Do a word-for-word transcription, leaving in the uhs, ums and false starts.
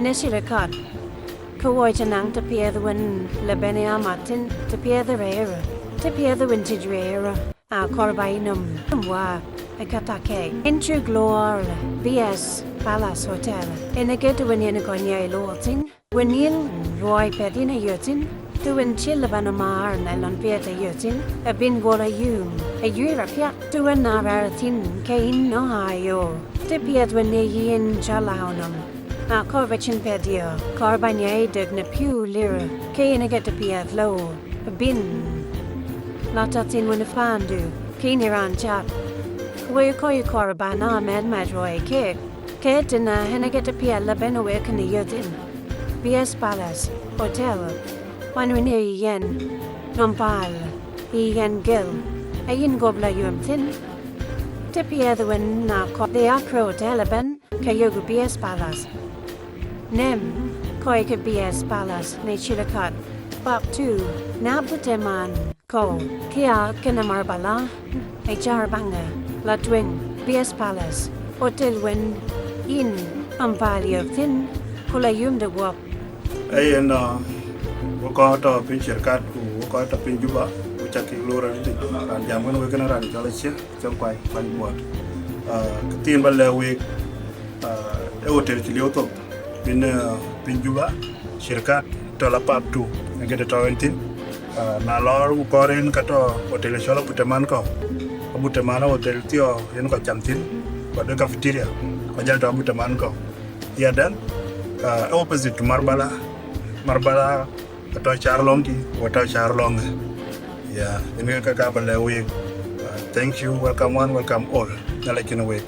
Në Chillicothe, ke wɔ cï naŋ tɛ̈piɛth wën la bɛ̈n ya mat thïn, tɛ̈piɛth rëër, tɛ̈piɛth wën cï rëër, akɔɔr ba yï nɔm, nɔm wä, ë ka tak kɛ̈i. Yïn cuk lor, B S Palace Hotel, yen ë gate wën yen kɔc nyiɛi loor thïn, wën yïn luɔi piɛth yïn ë yök thïn, tɛ̈ wën cï la bɛ̈n ë määr në lɔn piɛth ë yök thïn, abïn guɔ la yum, ë yöör apiɛth, tɛ̈ wën na rɛ̈ɛ̈r thïn ke yïn nɔŋ ayo, tɛ̈piɛth wën ë yïn cä lääu nɔm. Akɔɔr ba cïn piɛth diɛ̈, kɔɔr ba nyiɛi dek në pïu lirë, ke yïn ë ke tɛ̈piɛth lëu, abïn la tɔ̈ thïn wën ë paandu, ke yïn ë raan cath. Wek kɔc kɔɔr ba na mɛt mɛt ruɔi keek, ke tënë yen ë ke tɛ̈piɛth la bɛ̈n wek në yök thïn. B S Palace Hotel, wën wën ë yï yɛn nɔm päl, yï yɛn gël, ayïn guɔ̈p la yum thïn. Tɛ̈piɛth wën na kɔɔr de Accra Hotel ëbɛ̈n, ke yök B S Palace. Nɛm kɔc ke B S Palace në Chillicothe, Park Two, na buteman kɔ̈u, thiääk kenë Marbala, ë cäär baŋë, la tueŋ, B S Palace Hotel wën yïn nɔm päl yök thïn, ku la yum de guɔ̈p. Ee yen, ah, wek kɔc tɔ̈ piny Chillicothe ku wek kɔc tɔ̈ piny Juba, ku cä kek lor arëtic. Raan jam wën wek kënë raan cɔl Acie, cɔl Kuai, Kuany Buɔt. Ah, kë thiin ba lɛ̈k wek, ah, ë hotel cï lieu thok, piny, ah, piny Juba, Chillicothe, tɔ̈ la Park Two, ë gate tɔ̈ yen thïn. Ah, na lɔɔr ku kɔɔr yen ka tɔ̈ hotel cɔl Abuteman kɔ̈u. Abuteman hotel thiɔ̈k yen kɔc cam thïn, kɔc de cafeteria, kɔc jäl tɔ̈ Abuteman kɔ̈u. Ya dɛn, ah, opposite to Marbala, Marbala atɔ̈ cäär lɔŋ ki, ku atɔ̈ cäär lɔŋ. Ya, yen ke ka ba lɛ̈k wek. Ah, thank you, welcome one, welcome all. Nhialic kenë wek.